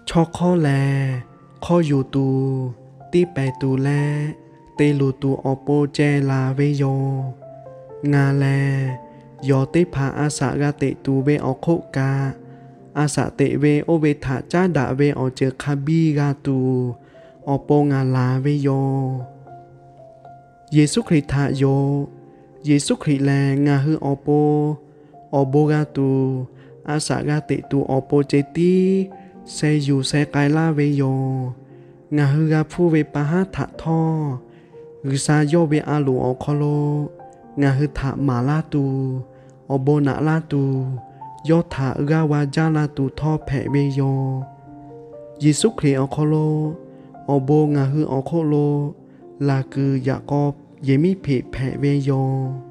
Chaw hk'awˇ lehˬ, hk'awˇ yuˬ tuˬ, tiˇ pehˍ tuˬ leh te luˬ tuˬ awˬ pon ceh laˬ ve yoˬ. Ngaˬ lehˬ, yawˬ teˇ hpaˍ a shaꞈ g'a teꞈ tuˬ ve awˬ hk'oˆ kaꞈ, a shaꞈ teꞈ ve oˇ ve htaꞈ caˉ daꞈ ve awˬ ceuˬ hk'a biˇ g'a tuˬ awˬ pon ngaˬ laˬ ve yoˬ. Yeˍsuˆ Hkriꞈ htaꞈ yoˬ. Yeˍsuˆ Hkriꞈ lehˬ ngaˬ hui awˬ pon awˬ bon g'a tuˬ, a shaꞈ g'a teꞈ tuˬ awˬ pon ceh tiˉ sheh yuˬ sheh k'ai laˇ ve yoˬ. Ngaˬ hui g'a hpuˇ ve pa haˉ htaꞈ htawˇ, G'uiˬsha yawˇ ve a loˍ awˬ hk'aw lo ngaˬ hui htaꞈ maˍ laˇ tuˬ, awˬ bon naꞈ laˇ tuˬ, yawˇ htaꞈ g'aˇ va jaˇ la tuˬ htawˇ hpehꞈ ve yoˬ. Yeˍsuˆ Hkriꞈ awˬ hk'aw lo awˬ bon ngaˬ hui awˬ hk'oˆ lo laˬ kuiˬ yaꞈ k'aw yehˬ miˉ hpeꞈ hpehꞈ ve yoˬ.